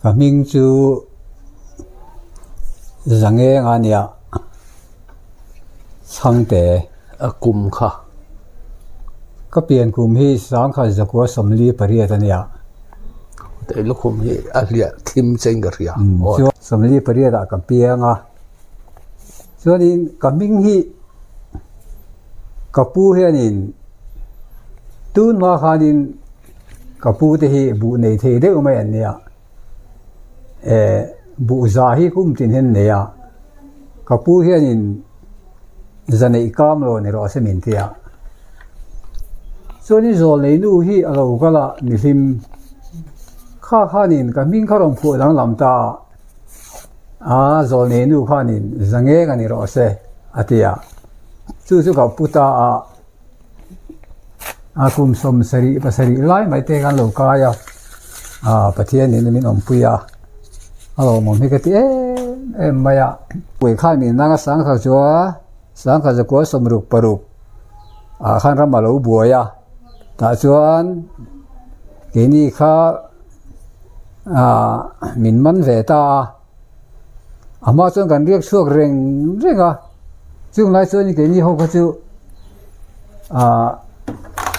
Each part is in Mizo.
Ka hming chu Zangeng a nia, Chhangte. A kum kha. Ka pian kum hi sangkhat zakua 48 a nia. Tei lukhum hi a hliah thim chein ka hria. Chuan 48 ah ka piang a. Chuanin ka hming hi ka pu hianin tun hma khanin Ka pu te hi buh nei thei deuh mai an nia. Eh, buh za hi kum tin hian nei a. Ka pu hianin za neih kam lo ni rawh se min ti a. Chuanin zawl nei nu hi a lo kal a mihlim kha khanin ka hming kha rawn phuah danglam ta a. A zawl nei nu khanin za ngeng a ni rawh se a ti a. Chu chu ka pu ta a. A kum 77 lai mai te khan lo kai a, ah Pathian in min awmpui a, a lawmawm hi ka ti em em mai a. Puai khan min nang a sangkhat chu a, sangkhat zakua 66 ah khan ram a lo buai a, tah chuan keini kha ah min man ve ta a. A hma chuan kan riak chhuak reng reng a, chung lai chuan keini ho kha chu ahh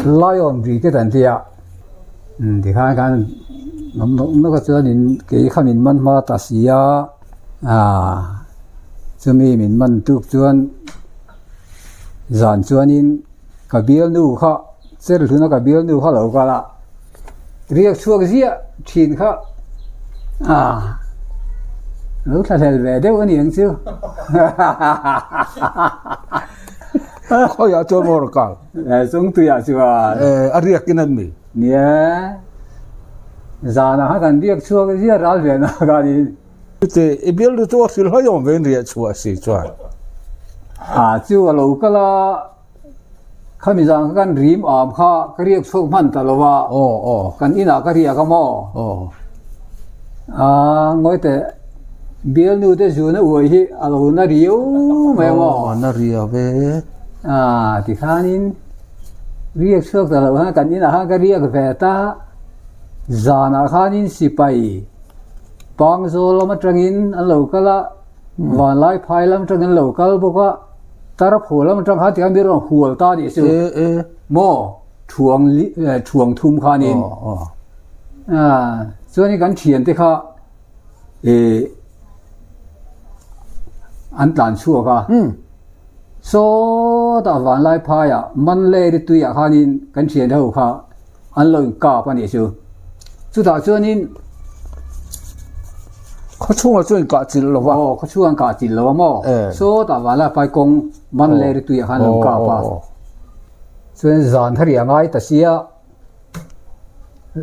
lion brigade an ti a, umm tikhan khan awm nawk nawk a chuanin kei kha min man hma ta si a, ahh chumi min man tuk chuan zan chuanin ka bialnu kha cher hluna ka bialnu kha lo kal a. Riak chhuak ziah thin kha ah lo thlahlel ve deuh a ni ang chu. Khawiah chuan maw rawn kal? Eh chungtuiah chuan. Eh a riak in an mi? Nia zanah khan kan riak chhuak ziah ral ve na khanin. Chute i bialnu chu a hrilh hlai awm ve in riah chhuah si chuan. Ah chu a lo kal a. Khami zan kha kan rim am kha ka riak chhuak hman ta lo a, kan inah ka riak a maw? Aa ngawi teh, bialnu te zuna uai hi a lo na riau mai a maw? A na riau ve. Aa tikhanin riak chhuak ta lo khan kan inah khan ka riak ve ta, zanah khanin sipai Pangzawl lam atangin an lo kal a, Vanlai phai lam atangin an lo kal bawk a. Tar phu lam atang khan tiang mi rawn hual ta nih chu maw thuang thuang thum khanin chuanin kan thian te kha ih an tlan chhuak a sawtah vanlai phaiah Manlay te tuiah khanin kan thian ho kha an lo in kap a nih chu chutah chuanin khaw chhungah chuan in kah chilh lo va aw khaw chhungah an kah chilh lo a maw sawtah vanlai phai kawng man leh ri tuiah khan an lo kap a chuan zan kha ri a ngai ta sia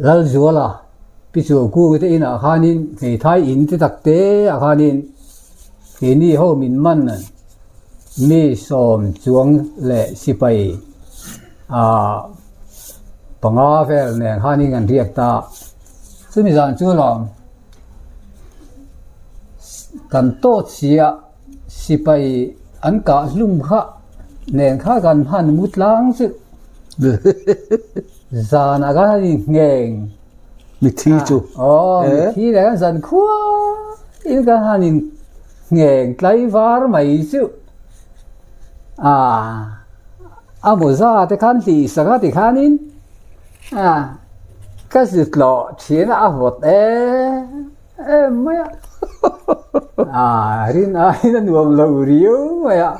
Lalzuala pi Chuaukunga te inah khanin hmeithai in te tak te ah khanin keini ho min man mi sawm chuang leh sipai ah panga vel nen khanin kan riak ta chumi zan chu lawm kan tawt si a sipai an kah hlum kha nen kha kan han mu tlang chu zanah khan an inhneng Mithi chu aw mithi leh kan zan khua in kan han in ngheng tlai var mai chu ah a mawza te khan hlih sak a ti khanin ah ka zut lawh thin a a vawt em em mai a ah rin aiin a nuam lo riau mai a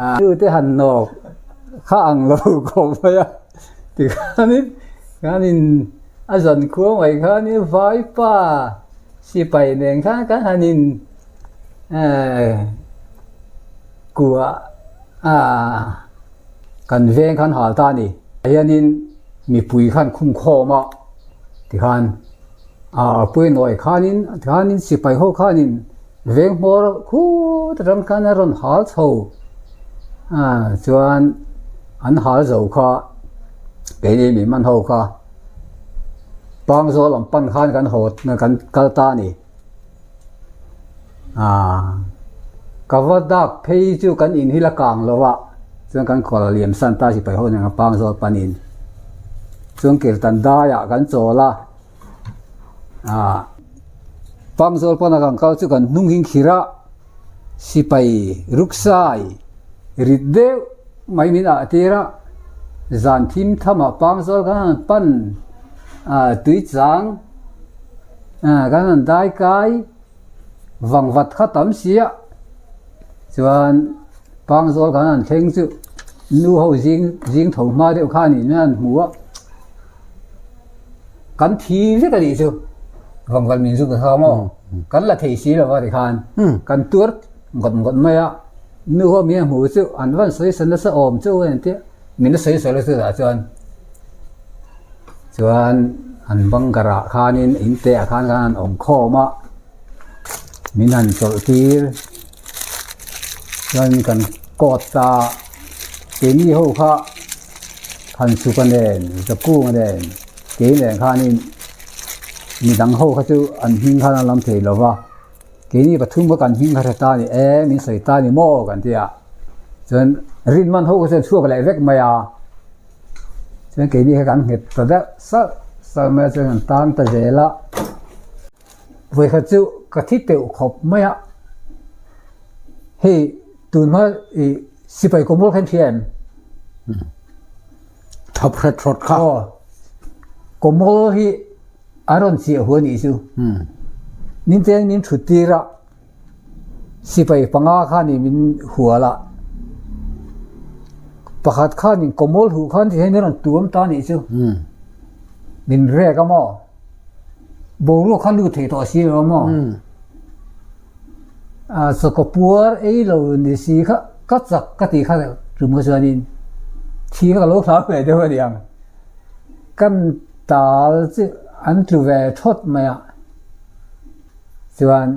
ah nu te han nawk kha ang lo khawp mai a. Tikhanin khanin a zan khua mai khanin vaipa sipai nen khan kan han in eh kuah ah kan veng khan hal ta a ni. Hianin mipui khan khum khawm a tikhan ah pawimawh khanin tikhanin sipai ho khanin veng hmawr khut atang khan a rawn hal chho ah chuan an hal zo kha keini mi man ho kha Pangzawl lam pan khan kan haw kan kal ta a ni ah ka va dak phei chu kan in hi la kang lo a chuan kan kawr a liam san ta sipai ho nen Pangzawl panin chuan Kirtan daiah kan chawl a ah. Pangzawl pana kan kal chu kan hnung hing khir a, sipai ruksai rit deuh mai min ah tir a, zan thim tham ah Pangzawl kan han pan tui chang kan han dai kai vangvat kha tam si a, chuan Pangzawl kan han thleng chu nu ho zing zing tho hma deuh kha niin an hmu a. Kan thi vek a nih chu vangval min zuk kha maw kan la thei si lova tikhan kan tuar ngawt ngawt mai a nu ho mi a hmu chu an van sawi sa nasa awm chu a tia min la sawi sawi la chutah chuan chuan an bunker ah khanin in te ah khan an awm khawm a min han chawlh tir chuan kan coat a keini ho kha. Thansuka nen, Zakunga nen, kei nen khanin midang ho kha chu an hming khan an lam thei lo va, keini pathum kha kan hming kha hre ta ni e, min sawi ta ni maw kan ti a, chuan rinman ho kha chuan chhuak leh vek mai a, chuan keini kha kan nghet ta deuh salh salh mai a chuan kan tan ta zel a. Vawikhat chu ka thi teuh khawp mai a, hei tunhma ih sipai kawmul kha in hria em? Thap hret hrawt kha. Aw, kawmul hi a rawn chiah hu a nih chu. Ninten min thut tir a. Sipai panga khanin min hual a, pakhat khanin kawmawl huh khan ti hian min rawn tuam ta nih chu. Min rek a maw? Boruak kha lut thei tawh si lo a maw? A chawkaw puar ei lo ni si kha ka chak ka tih kha tum kha chuanin thi kha ka lo hlau ve deuh a niang. Kan tal chu an tlu ve thawt mai a. Chuan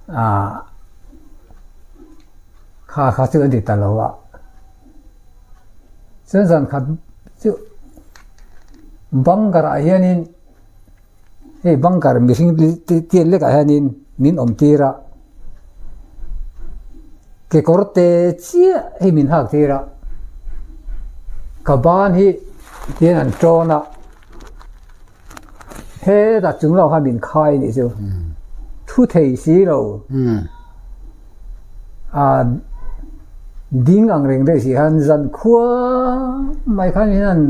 ah kha kha chu an ti ta lo a, chuan zan khat chu bunker ah hianin hei bunker mihring tiat lek ah hianin min awm tir a, kekawr te chiah hi min hak tir a, ka ban hi tihian an tawn a. Hetah chung lo khan min khai nih chu thu thei si lo a ding ang reng daih si khan zan khua mai khan min han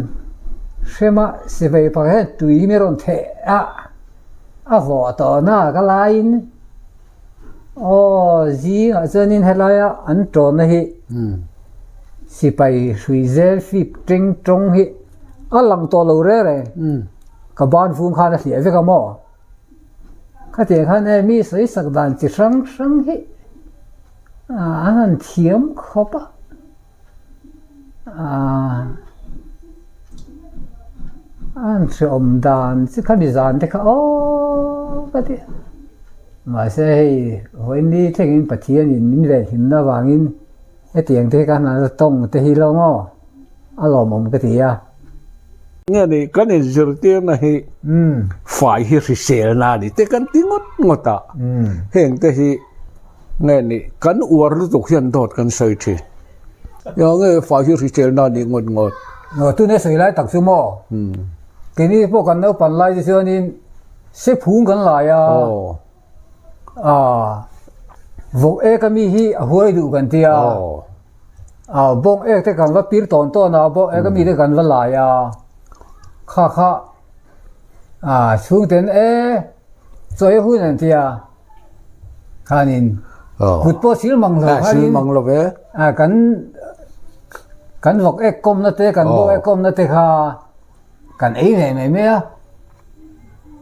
hrem a sivei pakhat hian tui hi min rawn theh a a vawh tawh na ka laiin aw zingah chuanin helaia an tawnna hi sipai hrui zel fip teng tawng hi. A lang tawh lo reng reng. Ka ban vung khan a hliah vek a maw? Khatiang khan e mi sawi sak dan chi hrang hrang hi an han thiam khawp a. An hreawm dan chi kha mi zan te kha aw ka ti a. Mahse hei vawiin ni thlengin Pathianin min venhimna avangin hetiang te hi ka han tawng te hi lo maw? A lawmawm ka ti a. Nge ni, kan inzirtirna hi fai hi hriselna a ni te kan ti ngawt ngawt a, heng te hi nge ni kan uar lutuk hian dawt kan sawi thin. Nia nge fai hi hriselna a nih ngawt ngawt. Tuna sawi lai tak chu maw? Keini pawh kan naupan lai te chuanin sephung kan lai a, vawk ek ami hi a huai duh kan ti a. Aw bawng ek te kan va pir tawn tawn a, bawng ek ami te kan va lai a, kha kha ah chhungten e chawi hun an ti a, khanin kut pawh sil mang lo khanin mang lo ve ah kan kan vawk ek kawmna te kan bawng ek kawmna te kha Kan ei ve mai mai a,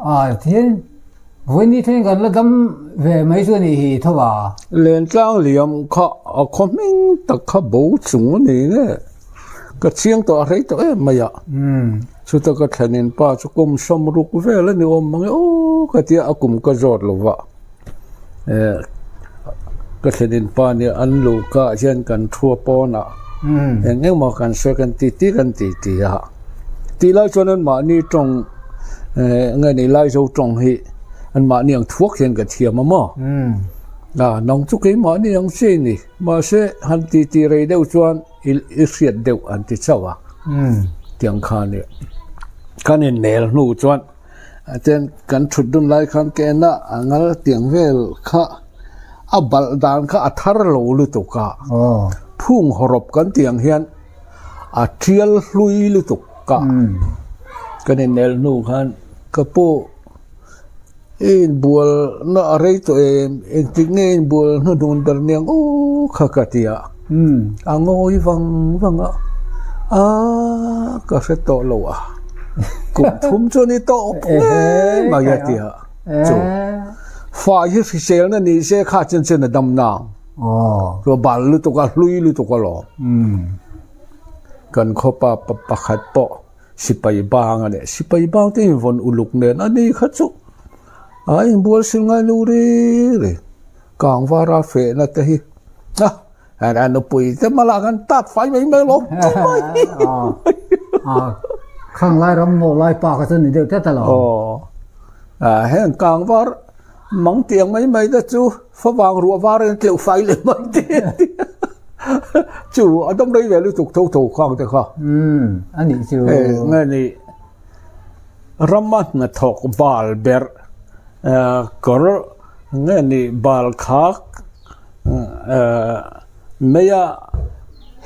ah thil vawiin ni thleng kan la dam ve mai chu a nih hi tho a. Lentlang liam kha a khaw hming tak kha bo chung a ni nge ka chiang tawh a rei tawh em mai a, chuta ka thlenin pa chu kum sawmruk vel a ni awm mang e aw ka tia a kum ka zawt lo va. Eh ka thlenin pa nia an luhka ah hian kan thu a pawnah eng eng maw kan sawi kan ti ti kan ti ti a tih lai chuan an mahni tawng eh nge ni laizo tawng hi an mahni ang thuak hian ka thiam a maw a nang chu keimahni ang che i ni mahse han ti ti rei deuh chuan i i hriat deuh an ti chauh a tiang khan ih kan innel hnu chuan. Chuan kan thut dun lai khan ka en a, a ngal tiang vel kha a balh dan kha a thar lo lutuk a, phung hawrawp kan tih ang hian a tial hlui lutuk a. Kan inel hnu khan ka pu i inbual na a rei tawh em, engtik nge i inbual hnuhnun ber niang aw kha ka ti a, a ngawi vang vang a, aaa ka hre tawh lo a, kum thum chu a ni tawh ngei mai a ti a, chu fai hi hriselna ni se kha chen chen a dam nang, chu a bal lutuk a, hlui lutuk alawm, kan khawpa pakhat pawh. Sipai bang a nih. Sipai bang te invawn uluk nen a ni kha chu a inbual sil ngai lo ri ri. Kangvara fehna te hi a a nupui te hmalah khan tat fai mai mai lo ti mai. Khang lai ram ngaw lai pa kha chu ni deuh tlat a lo. Aw heng kangvar mang tiang mai mai te chu favang ruah var in tleuh fai leh mai te chu a dam rei ve lutuk tho tho khang te kha. Umm a nih chu. Hei nge ni rama hnathawk bal ber kawr nge ni bal khak meia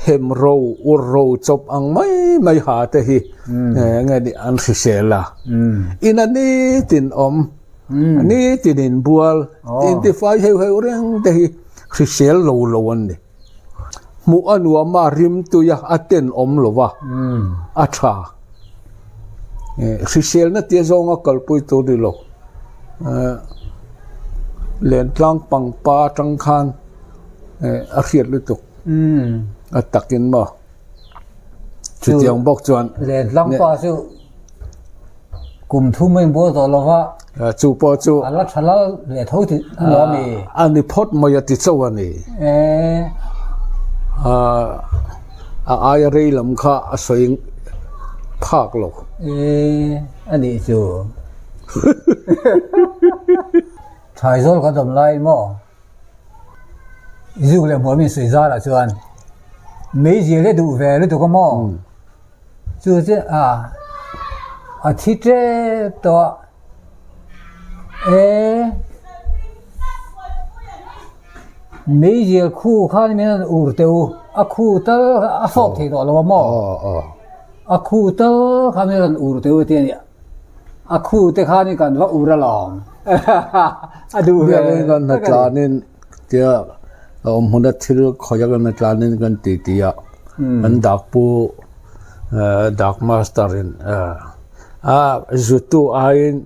hem ro ur ro chawp ang mai mai ha te hi nge ni an hrisel a ina nitin awm. Nitin inbual, intifai heuh heuh reng te hi hrisel lo lo an ni. Hmuh a nuam a, rim tui a, a tenawm lo va, a tha. Hriselna tia zawnga kalpui tur ni lo. Lentlang pangpa atang khan a hriat lutuk a takin maw. Chutiang bawk chuan. Lentlang pa chu. Kum thum a inbual tawh lo va. Chu pawh chu. A la tha lal leh tho tih a ni a mi. A ni phawt mai a ti chauh a ni. A aia rei lam kha a sawi phak lo. A nih chu. Thaizawlh kan awm laiin maw? Zuk leh hmuam insawi zarah chuan meizial hi a duh ve lutuk a maw? Chu chu a a thi tep tawh a e meizial khu khan min rawn ur teh u a khu tal a fawk thei tawh lo a maw a khu tal kha min rawn ur teh u tih a nia a khu te khan kan va ur alawm a duh ve kan hna tlanin Tia a awm hmuna thil khawih a kan tlanin kan ti ti a, kan dak pu dak master in a zutu aiin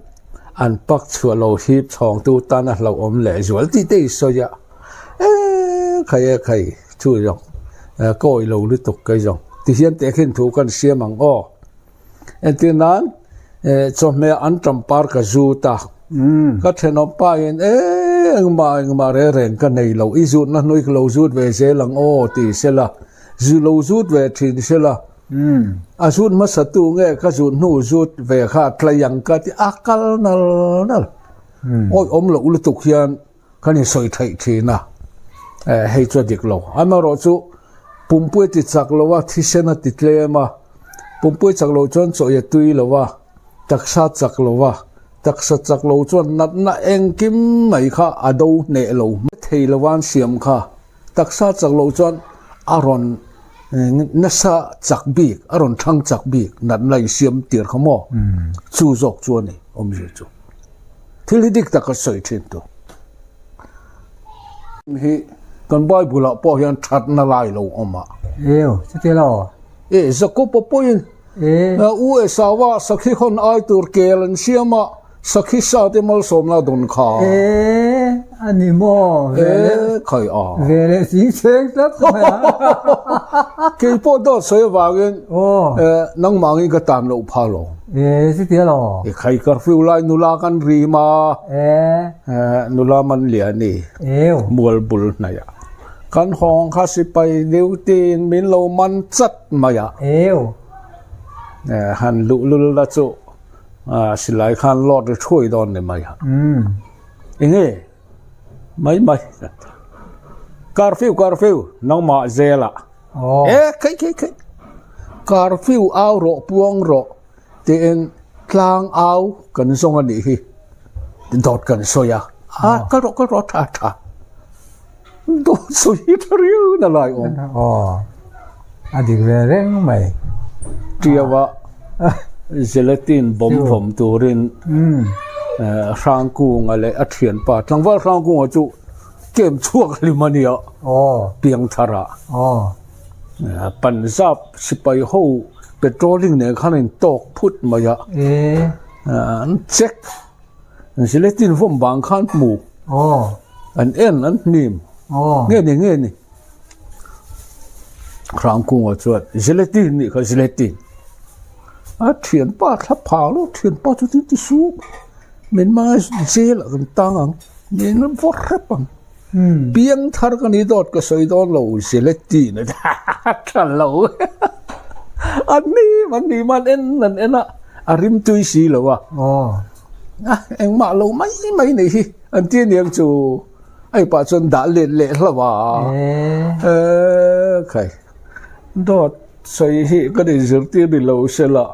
an pak chhuah lo hip chhawngtu tan a hlauhawm leh zual tih te i sawi a, e khai e khai chu zawng ka awih lo lutuk kei zawng tihian tehkhin thu kan siam ang aw. Entir nan chawhmeh an ṭampar ka zut a, ka thenawm pa in engmah engmah reng reng ka nei lo, i zutna hnui ka lo zut ve zel ang aw ti sela, zu lo zut ve ṭhin sela, a zut hmasa tu nge ka zut hnu zut ve kha tlai ang ka ti a kal nal nal, awih awm loh lutuk hian Kan insawi theih thin a, hei chu a dik lo. Amaherawhchu pumpui a ti chak lo a, thisen a ti tlem a, pumpui chak lo chuan chawi a tui lo a, taksa chak lo a, taksa chak lo chuan natna engkim mai kha a do hneh lo thei lo a an siam kha. Taksa chak lo chuan a rawn nasa chak bik, a rawn thang chak bik natna insiam tir kha maw? Chu zawk chu a ni awmzia chu. Thil hi dik taka sawi thin tu hi kan Bible ah pawh hian thatna lai lo awm a. Eo, chuti lo. E, Jakob-a pawhin U Esau-a sakhi hawn ai tur kel an siam a, sakhi sa te malsawmna a dawn kha. E, a ni maw? E, khai a. Ve leh ching cheng tlat mai a. Kei pawh dawt sawi avangin nangmangin ka tan loh phah lo. E, chuti alo. E khai curfew lai nula kan rim a. E. Nula man lian ni. Eo. Mual bul hnaih ah. Kan hawng kha sipai duty in min lo man chat mai a. Eo. E, han luh lul la chu silai khan lawt ri thuai dawn ni mai a. Enge mai mai. Curfew curfew nangmah zel ah. E khai khai khai. Curfew au rawh puang rawh tiin. Tlang au kan zawng a nih hi dawt kan sawi a, a kal rawh kal rawh a tha a tha. Dawt sawi hi tha riau na lai awm. Aw a dik ve reng mai. Tiawa gelatin bawm vawm turin Hrangkunga leh a thianpa tlangval Hrangkunga chu kem chhuak hlim a nia piangthar ah. Punjab sipai ho patrolling nen khan a intawk phut mai a, an check gelatin vawm vang khan hmu an en an hnim nge ni nge ni Hrangkunga chuan gelatin nih kha gelatin a thianpa thla phang lo thianpa chu tin ti suh min hmanga jail ah kan tang ang min vaw hrep ang. Piang thar ka ni dawt ka sawi dawn lo gelatin a tha lo an ni an ni man en an en a a rim tui si lo a engmah lo mai mai nei hi an ti aniang chu ai pah chuan dah let leh hlauh a khai dawt sawi hi ka ni zirtir ni lo sela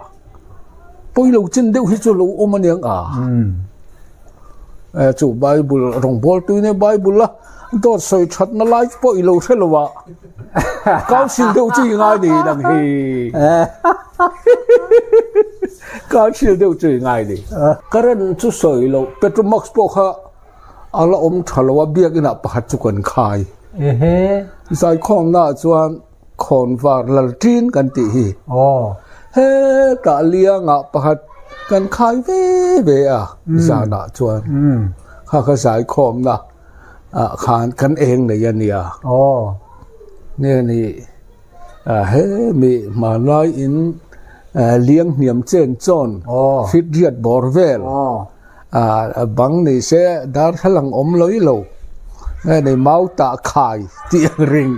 pawi lo chin deuh hi chu lo awm aniang a. Chu Bible rawngbawl tui nia Bible a dawt sawi thatna lai pawh i lo hre lo a council deuh chu i ngai ni nang hi council deuh chu i ngai ni current chu sawi lo petromax pawh kha a la awm tha lo a biakinah pakhat chu kan khai zaikhawmna ah chuan Khawnvar Lalṭin kan tih hi hetah liangah pakhat kan khai ve ve a zanah chuan kha kha zaikhawmna ah khan kan eng nei a nia. Nge ni hemi hmanlai in liang hniam chen chawn fit riat bawr vel A bang ni se darthlalang awm lo i lo nge nei mau tah khai tih ang ring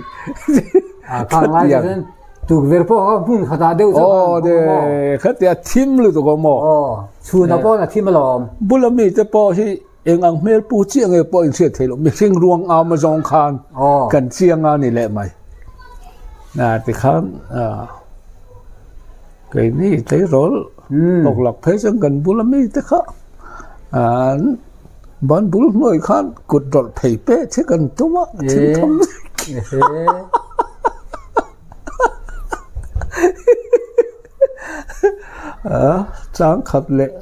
khatiang tukverh pawh kha hmun khatah deuh chu aw de khatia thim lutuk awm aw chhun ah pawh a thim alawm bula mi te pawh hi eng ang hmel pu chiah nge pawh inhriat theih loh mihring ruang am azawng khan kan chiang a ni leh mai tikhan Keini tleirawl awk lak phei chuan kan bula mite kha an ban bul hnuai khan kut rawlh phei pek che kan tum a, a thim tham a chang khat leh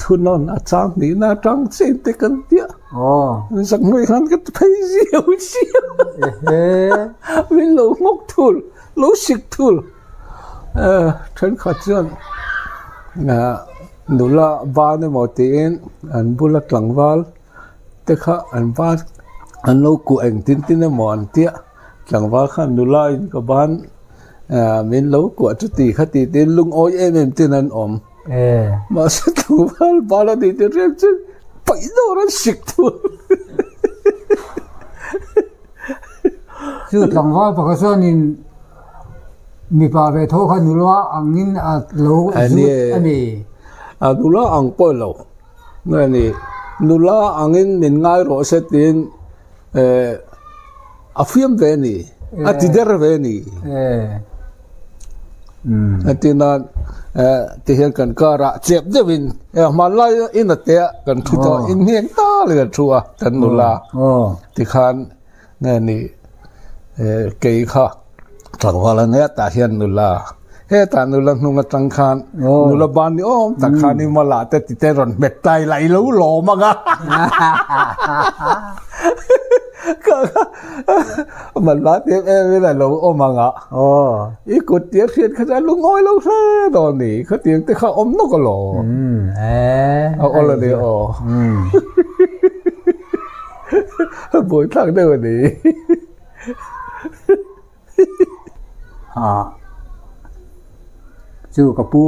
thunawn a chang hnihna atang chiah te kan tia zak hnuai khan ka ti phei ziau ziau min lo nghawk thul lo sik thul. Thenkhat chuan nula ban emaw tiin an bula tlangval te kha an ban an lo kuah eng tin tin emaw an tia tlangval khan nula in ka ban min lo kuah chu ti kha tih tiin lungawi em em ten an awm mahse tlangval ban a nih te reng chuan paih dawr an sik thul. Chu tlangval pakhat chuanin mipa ve tho kha nula angin a lo zut a ni. A nula ang pawh lo nge ni, nula angin min ngai rawh se tiin a fiam ve a ni, a ti der ve a ni. Entirna tihian kan karah chep deuhin hmanlai inate ah kan thu tawh a, inhniang talin a thu a kan nula tikhan nge ni kei kha tlangval a nia tah hian nula hetah nula hnung atang khan nula ban ni awm tak khan i mala te ti te rawn hmet tai la i lo lawm ang a Malhla em em in a lo awm ang a i kut tia hriat kha chuan lungawi lo hle dawn ni khatiang te kha awm nawk alawm a awl a ni aw buaithlak deuh a ni. Ah chu ka pu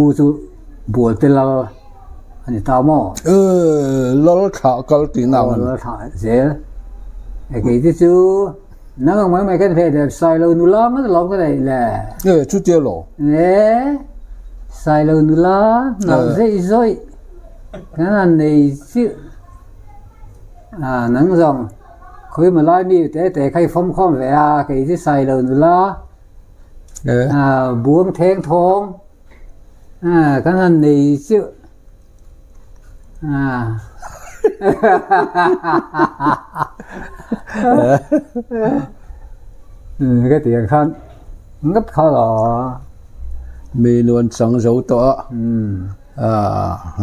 u chu bual te lal a ni ta maw? Ee lal thlah kal tih na ang a ni. Lal thlah zel. E kei te chu nang ang mai mai kan hre der Sailo nula ngat alawm ka neih le. Ee chutia lo. Ee Sailo nula nalh zeih zawih kan han nei chiah. Ah nang zawng. Khawi malai mi te te kha i fawm khawm ve a, kei chu sai lo nula buang theng thawng. Kan han nei chiah. Ka ti ang khan ngat kha lo. Mi nuan chang zo tawh a.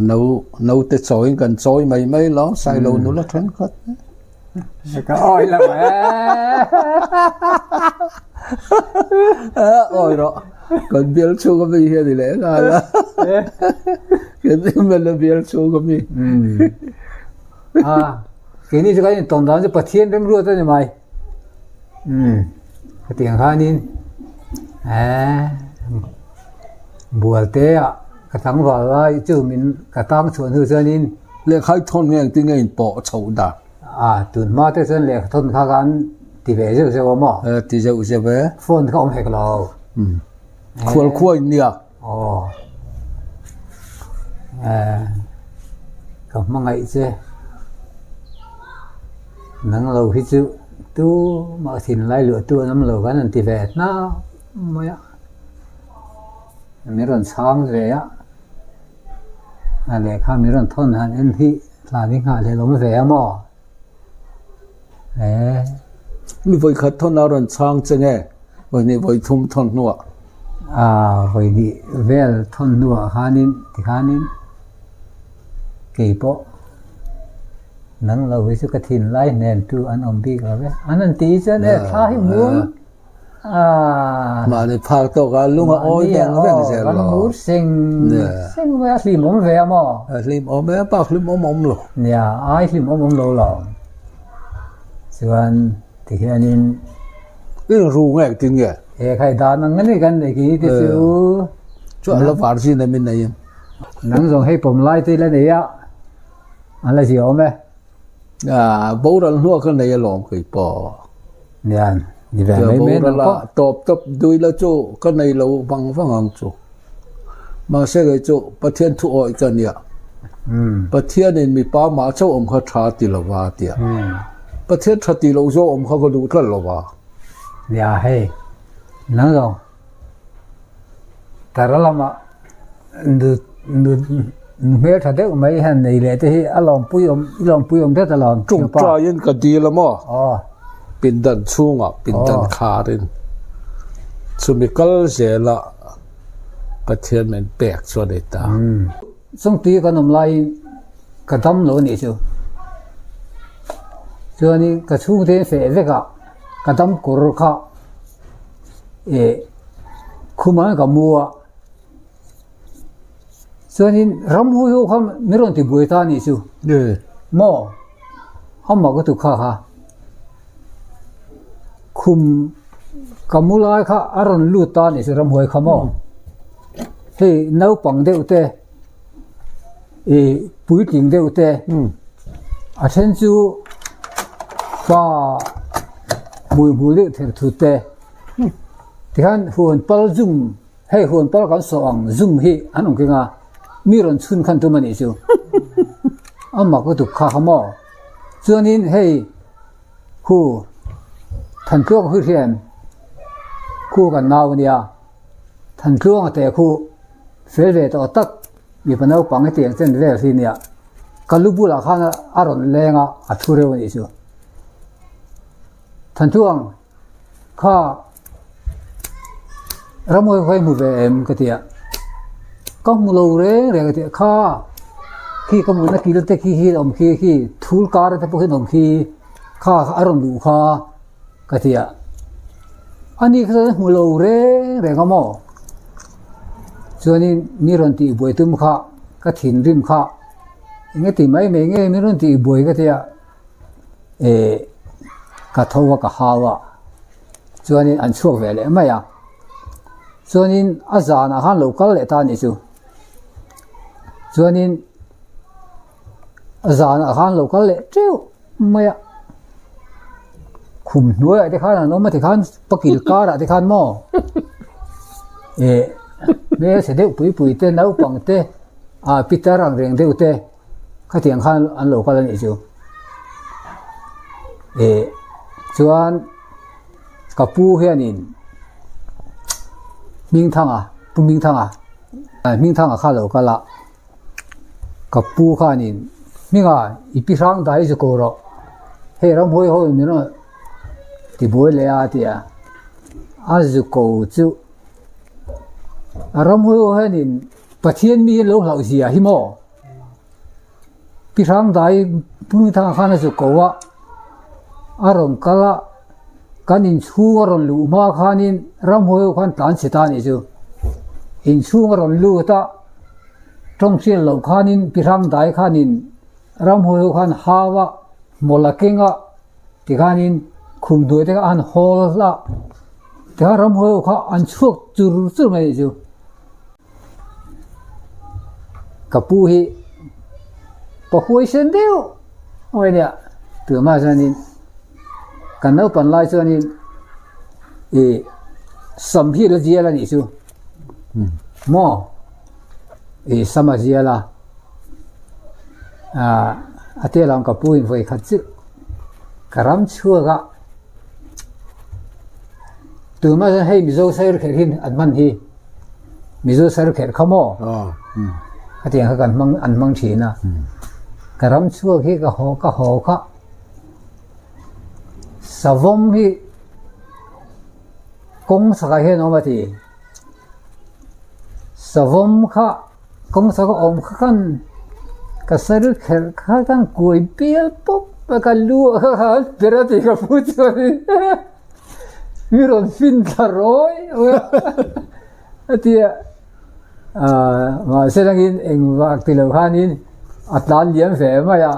No naute chawiin kan chawi mai mai lo sailo nula thenkhat. Ka awi lo e. Awi rawh. Kan bial chhung ami hian i leh nghal a. Kan mla bial chhung ami. A keini chu kan intawn dan chu Pathian remruat a ni mai. Hetiang khanin Bualte ah ka tlangval lai chu min ka tang chhuah hnu chuanin Lehkha i thawn nge engtin nge in pawh chhoh dan? A tun hma te chuan lehkha thawn kha kan ti ve zeuh zeuh a maw? E ti zeuh zeuh e. Phone kha awm hek lo. Khual khua in nia. Aw. E ka hmangaih che. Nang lo hi chu tu mah thinlai luah tu an awm lo kan han ti ve hnau mai a. Min rawn chhang ve a. A lehkha min rawn thawn han en hi tlan hi nghah hlelawm ve a maw? Eeh. Mi vawikhat thawn a rawn chhang che nge? Vawihnih vawithum thawn hnuah. Aaa vawihnih vel thawn hnuah khanin tikhanin kei pawh nang lo hi chu ka thinlai hnen tu an awm bik lo ve. An han tih chuan e thla hi muang. Mahni phak tawk a lung a awi veng veng zel lo. Kan mur seng seng mai a hlim awm ve a maw? A hlim awm e, a bak hlim awm awm lo. Nia, ai hlim awm awm lo lo. Chuan tihianin I ru nge engtin nge? He khai dan ang ani kan nei khi te chu. Chu a la var zin em in nei em? Nang zawng hei pawm lai te la nei a, a la zia awm e. A boral hnuah ka nei alawm kei pawh. Nian, ni ve mai mai nang pawh. Tawp tawp dui la chu ka nei lo vang vang ang chu. Mahse kei chu Pathian thu awih ka nia. Pathianin mipa mah chauh awm kha tha ti lo va tia. Pathian tha ti loh zawk awm kha ka duh tlat lo va. Nia hei, nang zawng Tara lamah nu nu nu hmel tha deuh mai hian nei leh te hi a lawmpui awm i lawmpui awm hret alawm thianpa. Tawngtaiin ka dil a maw? Pindan chhungah pindan kharin chumi kal zelah Pathian min pek chu a ni ta. Chungtui kan awm laiin ka dam lo a nih chu. Chuanin ka chhungte feh vekah ka dam kawr kha eh khumah ka mu a chuanin ramhuai ho kha min rawn ti buai ta anih chu maw amah ka tu kha kha khum ka mu lai kha a rawn lut ta anih chu ramhuai kha maw hei naupang deuh te ih puitling deuh te a then chu pa hmui hmul deuh ther thut te tikhan huan pal zum hei huan pal kan sawh ang zum hi an awm keng a mi rawn chhun khan tum a nih chu a mak lutuk kha kha maw chuanin hei khu Thantluang hu hian khu kan nau a nia Thantluanga te khu fel ve tawh tak mipa naupang hetiang chen vel hi nia ka lu bulah khan a rawn leng a a thu reuh a nih chu Thantluang kha ramhuai kha i hmu ve em ka ti a ka hmu lo reng reng a ti a kha khi ka hmuhna kil te khi hi a awm khi khi thul kar te pawh hi an awm khi kha a rawn luh kha. Ka ti a, ani kha chuan a hmu lo reng reng a maw? Chuanin mi rawn tih buai tum kha ka thinrim kha eng ti mai mai nge mi rawn tih buai ka ti a, eh ka tho a ka hau a, chuanin an chhuak ve leh mai a, chuanin a zanah khan lo kal leh ta a nih chu, chuanin a zanah khan lo kal leh teuh mai a khum hnuaiah te khan an awm a tikhan pakil karah te khan maw eh hmelchhe deuh pui pui te naupang te ah pitar ang reng deuh te khatiang khan an lo kal a nih chu eh chuan ka pu hianin Hmingthanga Pu Hmingthanga. Hmingthanga kha lo kal a, ka pu khanin Hminga i pi hrang dai zu ko rawh, hei ramhuai ho in min rawn ti buai leh a a ti a, a zu ko chu a ramhuai ho hianin Pathian mi lo hlauh zia hi maw? Pi hrang dai Hmingthanga khan a zu ko a, a rawn kal a. Kan inchhung a rawn luh hma khanin ramhuai ho khan tlan chhe ta a nih chu. Inchhung a rawn lut a, tawng hriat loh khanin pi hrang dai khanin ramhuai ho khan hau a, hmawlh a keng a tikhanin khum hnuai te kha a han hawl a, tikhan ramhuai ho kha an chhuak chur chur mai a nih chu. Ka pu hi pa huaisen deuh mai a nia tunah chuanin kan naupan lai chuanin ih sam hi la zial a nih chu maw ih sam a zial a ah a tia lam ka pu in vawi khat chu ka ram chhuak a tunah chuan hei mizo sair kher hi an hman hi. Mizo sar kherh kha maw? Khatiang kha kan hmang an hmang thin a. Ka ram chhuak hi ka haw ka haw kha savawm hi kawng sakah hian a awm a ti. Savawm kha kawng saka awm kha khan ka sar kherh kha khan kuai bial pawp a ka lu ah kha khan ber a ti ka pu chuanin. Mi rawn fin thla rawi a ti a, mahse langin engvak ti lo khanin a tlan liam ve mai a,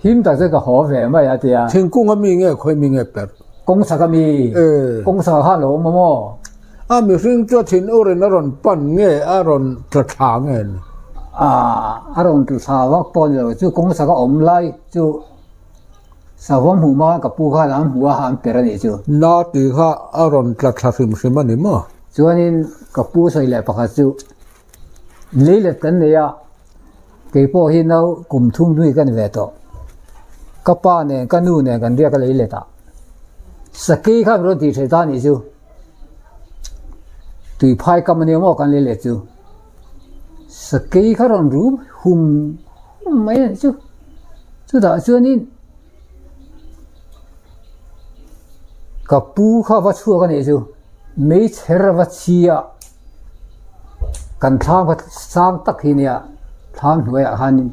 him tak chuan ka haw ve mai a ti a. Thingkung a mi nge khawi mi nge per? Kawng sak a mi, kawng sak ah khan lo awm a maw? A mihring chu a thin urin a rawn pan nge a rawn tla thla nge ni? A rawn tla thla vak pawh ni lo, chu kawng sak a awm lai chu. Savawm hmuh hma ka pu khan an hmu a, an per a nih chu. Na tih kha a rawn tla thla hrim hrim a ni maw? Chuanin ka pu sawi leh pakhat chu leilet kan nei a, kei pawh hi nau kum thum hlui ka ni ve tawh. Ka pa nen ka nu nen kan riak a leilet ah sakei kha min rawn tih theih ta a nih chu. Tuiphai kam a nia maw kan leilet chu. Sakei kha rawn rum hum hum mai a nih chu. Chutah chuanin ka pu kha va chhuak a nih chu meichher a va chhi a kan thlam kha sang tak hi nia thlam hnuaiah khanin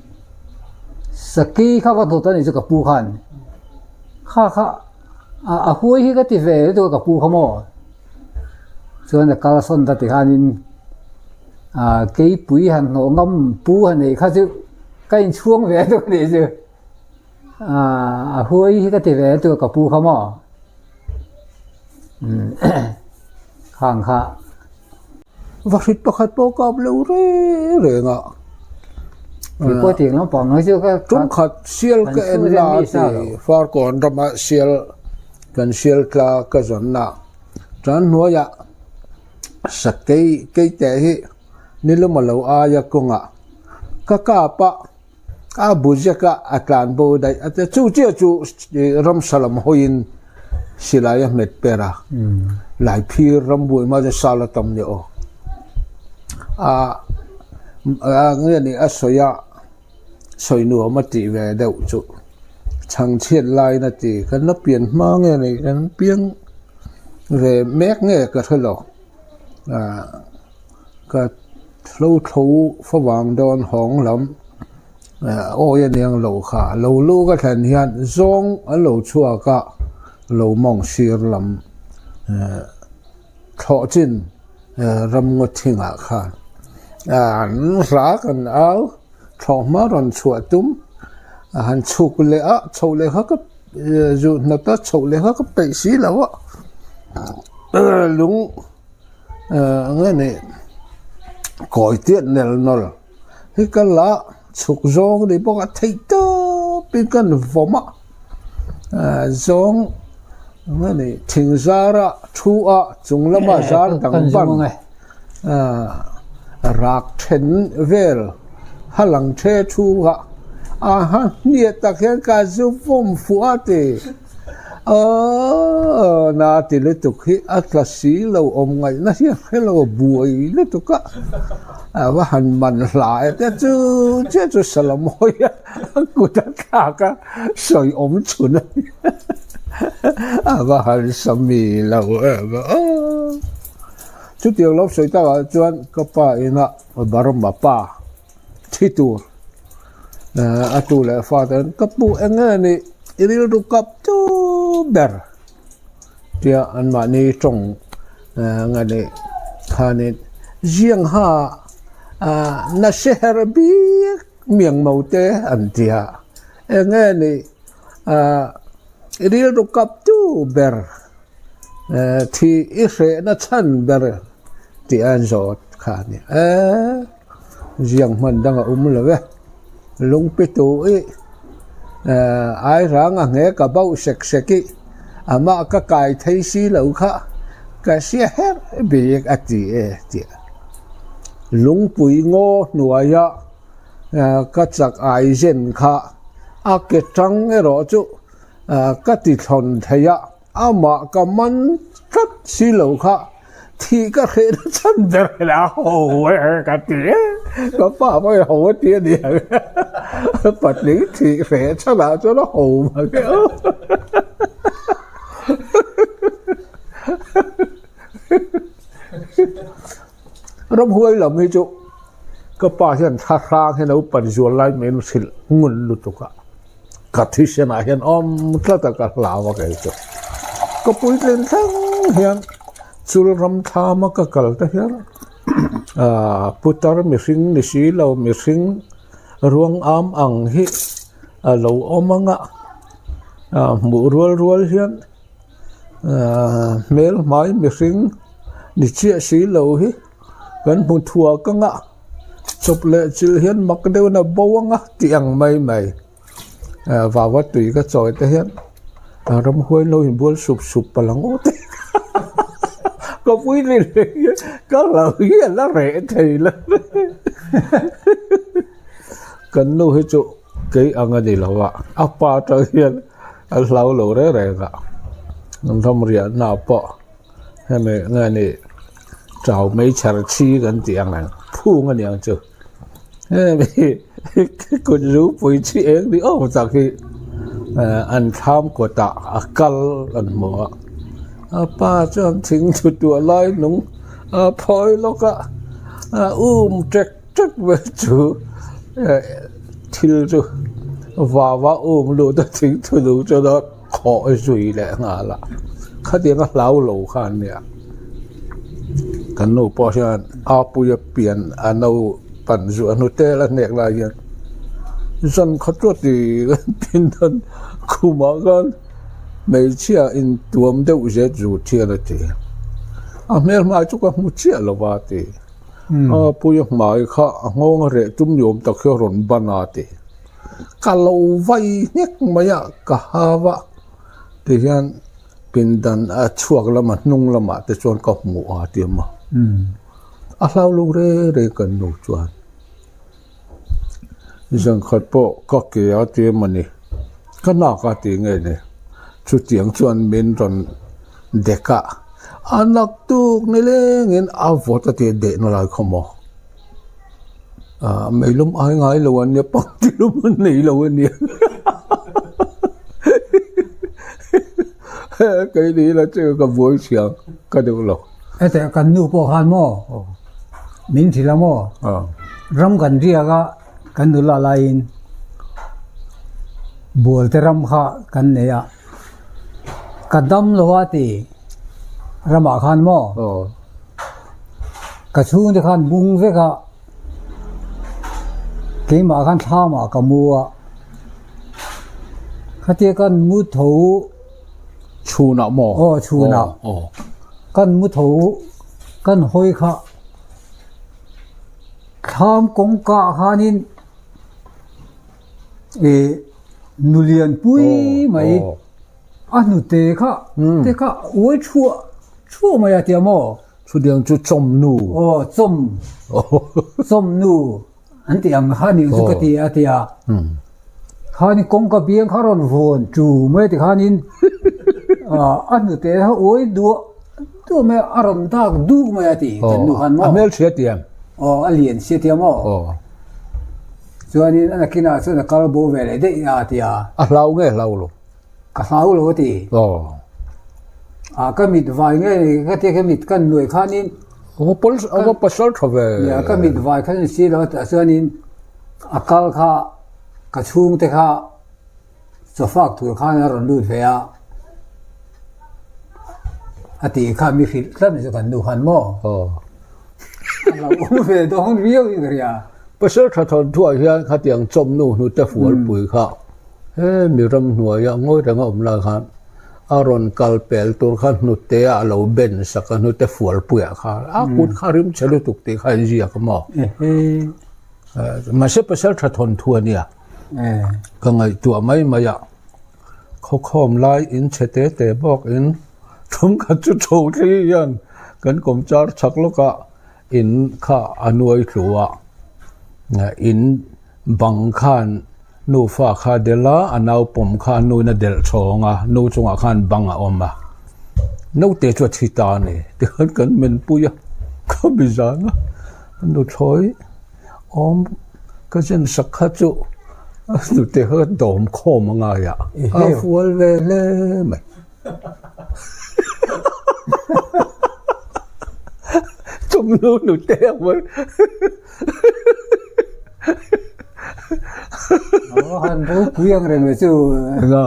sakei kha va dawt a nih chu ka pu khan kha kha a huai hi ka ti ve lutuk a ka pu kha maw chuan a kalsawn ta tikhanin ah keipui han hnawh ngam pu han neih kha chu. Ka inchhuang ve deuh a nih chu. A huai hi ka ti ve tur ka pu kha maw. Khang kha. Vahrit pakhat pawh kap lo reng reng a. Kei pawh tiang lampang hi chu ka. Tumkhat sial ka en la a ti. Farkawn rama sial kan sial tla ka zawn a. Tan hnuaiah sakei keite hi nilum a lo aia kawngah. Ka kap a, a bu zek a, a tlan bo daih a tia. Chu chiah chu ramsa lam hawiin silai a hmet per a, Laiphir rambuai hma chuan sal a tam nia aw. A nge ni a sawi a, sawi nuam a tih ve deuh chu chhangchhiat laiin a ti. Kan la pian hma nge ni kan piang ve mek nge ka hre lo. Ka hlo tho favang dawn hawng lam awi a niang lo kha lo lu ka thlen hian zawng an lo chhuak a lo mawng sir lam thlawh chin ramngaw thingah khan an hla kan au thlawh hma rawn chhuah tum a han chhuk leh a chhoh leh kha ka zu hnawt a chhoh leh kha ka peih si lo a lung. Nge ni kawi tiat nel nawl hi ka la chhuk zawng ni bawk a theih tawp in kan vawm a zawng nge ni thing zar a thu a chung lama zar dang ban rak then vel ha lang the thu a a ha hniat tak hian ka zu vawm fuh a ti. Aww na ti lutuk hi a tla si lo awm ngaihna hi a hre lo a buai lutuk a, a va han man hla e te chu chiah chu Salamawi a kut a thlak a sawi awm chhun a ni a va han sa mi lo em a aw. Chutiang lo sawi takah chuan ka pa ina Burma pa thi tur a tu leh fa te ka pu eng nge ni i rilru kap tu ber tia anmahni tawng nga ni khanin ziang ha na hre her bik miang mo te an tia eng nge ni i rilru kap tu ber thi i hrehna chhan ber tih a zawt kha a ni e. Ziang hman dang a awm lo e. Lungpi tu i ai rang a nge ka bauh sek sek i amah ka kai thei si lo kha ka hria her bik a ti e tih lungpui ngaw hnuaia ka chak ai zen kha a ke tang erawh chu ka ti thlawn thei a. Amah ka man tlat si lo kha thih ka hreh na chhan ber hi a ho e ka ti e, ka pa pawh hi ho a ti a ni ang patling thih hreh chhan ah chuan a ho mang e aw. Ramhuai lam hi chu ka pa hian thla hrang hian a upat zual lai mai in hrilh ngun lutuk a. Ka thisen ah hian awm tlat a ka hlau a kei chu. Ka puitlin thleng hian chul ram thlam a ka kal te hian ah putar mihring ni si lo mihring ruang am ang hi a lo awm ang a ah hmuh rual rual hian ah hmel hmai mihring ni chiah si lo hi. Kan hmu thuak ang a, chawp leh chilh hian mak deuhin a bo ang a tih ang mai mai. Vava tui ka chawi te hian ramhuai lo inbual sup sup palh ang aw tih ka pui ni leh hian ka lo hi a la reh thei lo. Kan nu hi chu kei ang a ni lo a, a pa atang hian a hlau lo reng reng a, ramriahna pawh. Hemi nge ni chau mai chher chhi kan tih ang ang phung a ni ang chu hemi kut zupui chi eng ni awm tak hi an thlam kawtah a kal an hmu a a pa chuan thing thu tuah lai nung a phawi lawk a a um ṭek ṭek mai chu thil chu vava um lut a thing thu nung chuan a. Khawh zui leh nghal a, khatiang a hlau lo kha an nia. Kan nu pawh hian a puia pian a no pan zuah hnute la hnek lai hian zan khat ruat i kan tin dawn khumah khan hmeichhia intuam deuh zet zut hian a ti. A hmel hmai chu ka hmu chiah lo va a ti. A puia hmai kha a nghawng a reh tum ni awm tak hi a rawn ban a ti. Ka lo vai nghek mai a, ka hau a, tihian pindan a chhuak lama hnung lamah te chuan ka hmuh a ti a maw. A hlau lo reng reng kan nu chuan zan khat pawh ka ke a ti a mawni, ka nak a ti nge ni, chutiang chuan min rawn dek a, a naktuk nilengin a vawt a ti a dehna lai khaw maw. Ah meilum ai ngai lo an nia pangti lum an nei lo a nia kei ni ila chu ka buai thiam ka duh lo. Hetiang kan nu pawh khan maw min hrilh a maw ram kan riak a kan nula laiin bual te ram kha kan nei a ka dam lo a ti ramah khan maw. Ka chhungte khan bung vek a, keimah khan thlamah ka mu a, khatia kan mu tho Chhunah maw? Aw chhunah. Kan mu tho kan hawi kha thlam kawngka ah khanin ih nulian pui mai. A hnute kha te kha uai thuah thuah mai a tia maw? Chutiang chu chawmnu. Aw chawm chawmnu an tih ang kha nih chu ka ti a tia. Khanin kawngka biang kha rawn vawn chu mai a ti khanin. A hnute kha uai duah duah mai a, a rawn dak duk mai a ti kan nu khan maw? A hmelchhia ti em? Aw, a lian sia tia maw? Aw. Chuanin a nakinah chuan a kal bo ve leh daih a ti a. A hlau nge hlau lo? Ka hlau lo a ti. Aw. A ka mit vai nge ni ka tia ka mit kan nuai khanin. A va pawl a va pasal tha ve. Nia ka mit vai khan si lo a tah chuanin a kal kha ka chhungte kha chawfak tur khan a rawn lut ve a. A tih kha mi hrilh tlat chu kan nu khan maw? Aw. A lo awm ve dawn viau in ka hria. Pasal tha thawnthuah hian khatiang chawmnu hnute fualpui kha he mi ramhnuaia ngawi renga awm lai khan a rawn kal pel tur kha hnute ah a lo ben sak a, hnute fualpuiah khan a kut kha rim chhe lutuk tih kha a inziak a maw? Mahse pasal tha thawnthu a nia. Ka ngaihtuah mai mai a, khawkhawm lai in chhe te te bawk in thumkhat chu tho thli hian kan kawmchar chhak lawkah in kha a nuai tlu a, in bang khan nufa kha a delh a, a naupawm kha a nuin a delh chhawng a, nu chungah khan bang a awm a, naute chu a thi ta a ni tikhan kan menpui a, ka mi zan a nuthlawi. Awm ka zen sak kha chu a hnute kha ka dawm khawm a ngai a, a fual ve hle mai. Chawmnu hnute ang mai. Aw han ropui ang reng ve chu. Enga?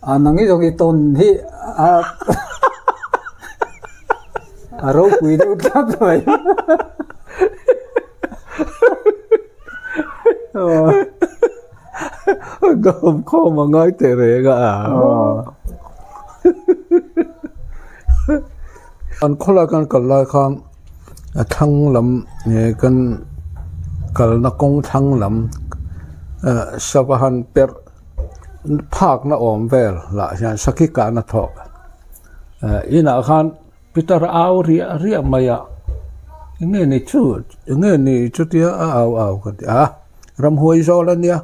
A nang hi zawng i tawn hi a A ropui deuh tlat mai. Dawm khawm a ngai teh reng a. An khawlai kan kal lai khan a thlang lam kan kalna kawng thlang lam sava han perh phakna awm vel lah hian sakhi kahna thawk Inah khan Peter a au riah riah mai a, enge ni chu enge ni chutia a au au ka ti a, ramhuai zawl a nia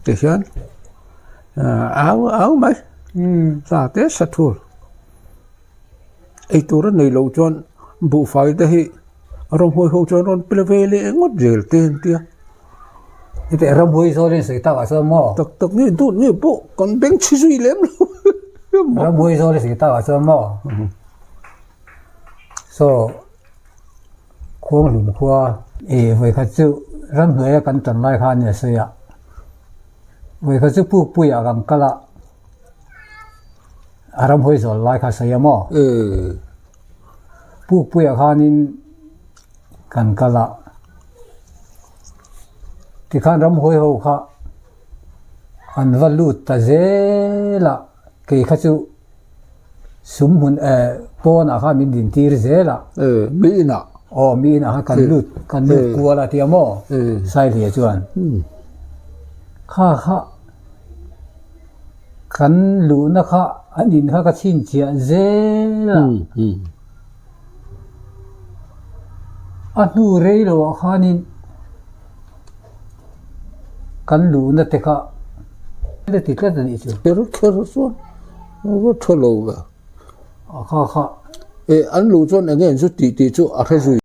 tihian au au mai hla te sa thur eitur a nei loh chuan buhfai te hi ramhuai ho chuan rawn pe ve leh ngawt zel te an tia. Heti ramhuai zawl in sawi tak ah chuan maw? Tak tak nge dawt nge pawh kan beng chhi zui lem lo. Ramhuai zawl in sawi tak ah chuan maw? Saw khuanghlum khua ih vawikhat chu ramhnuaia kan tan lai khan a sawi a, vawikhat chu pukpui ah kan kal a, a ramhuai zawl lai kha a sawi a maw? Pukpui ah khanin Kan kal a, tikhan ramhuai ho kha an va lut ta zel a, kei kha chu sum hmun eh pawnah khan min din tir zel a. Eh, mi inah. Aw, mi inah khan kan lut, kan lut kual a tia maw? Sailia chuan. Kha kha kan luhna kha an in kha ka chhinchhiah zel a. A hnu rei lo ah khanin kan luhna te kha a ti tlat a nih chu. Kher kher chuan a va tha lo ve. A kha kha. Eh an luh chuan eng nge an zu tih tih chu a hre zui.